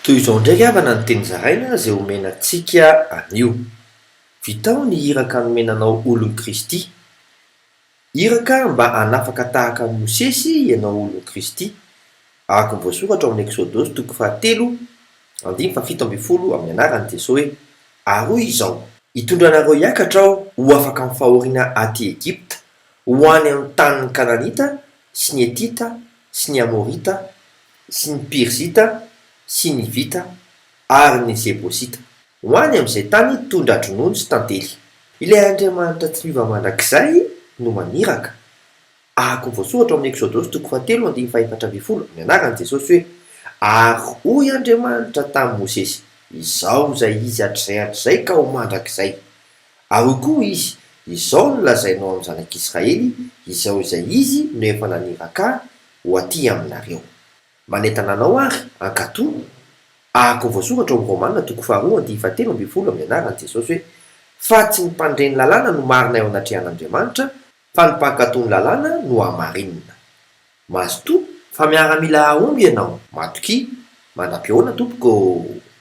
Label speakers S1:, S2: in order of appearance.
S1: Toy izao indray ry havana ny teny zaraina izay omena antsika anio. Vitao ny iraka nomena anao olon'i Kristy. Iraka mba hanafaka tahaka an'i Mosesy ianao olon'i Kristy, araka ny voasoratra ao amin'ny Eksodosy toko fahatelo andininy fahafito ambin'ny folo amin'ny anaran'i Jesoa hoe, Ary hoy izao, Hitondra anareo hiakatra Aho ho afaka amin'ny fahoriana aty Egypta, ho any amin'ny tanin'ny Kananita sy ny Hetita sy ny Amorita sy ny Pirzita sy ny Hivita ary ny Jebosita. Ho any amin'izay tany tondra-dronono sy tantely. Ilay Andriamanitra tsy miova mandrakizay no maniraka, araka ny voasoratra ao amin'ny Eksodosy toko fahatelo andininy fahefatra ambin'ny folo, amin'ny anaran'i Jesosy hoe, Ary hoy Andriamanitra tamin'i Mosesy, Izaho izay Izy hatrizay hatrizay ka ho mandrakizay. Ary hoy koa Izy, Izao no lazainao amin'ny zanak'Israely, Izaho izay Izy no efa naniraka Ahy ho aty aminareo. Manentana anao àry hankatò, araka ny voasoratra ao amin'ny Romana toko faharoa andininy fahatelo ambin'ny folo amin'ny anaran'i Jesosy hoe, Fa tsy ny mpandre ny lalàna no marina eo anatrehan'Andriamanitra, fa ny mpankatò ny lalàna no hamarinina. Mazotoa, fa miaramila hahomby ianao. Matokia. Mandra-pihaona tompoko ô!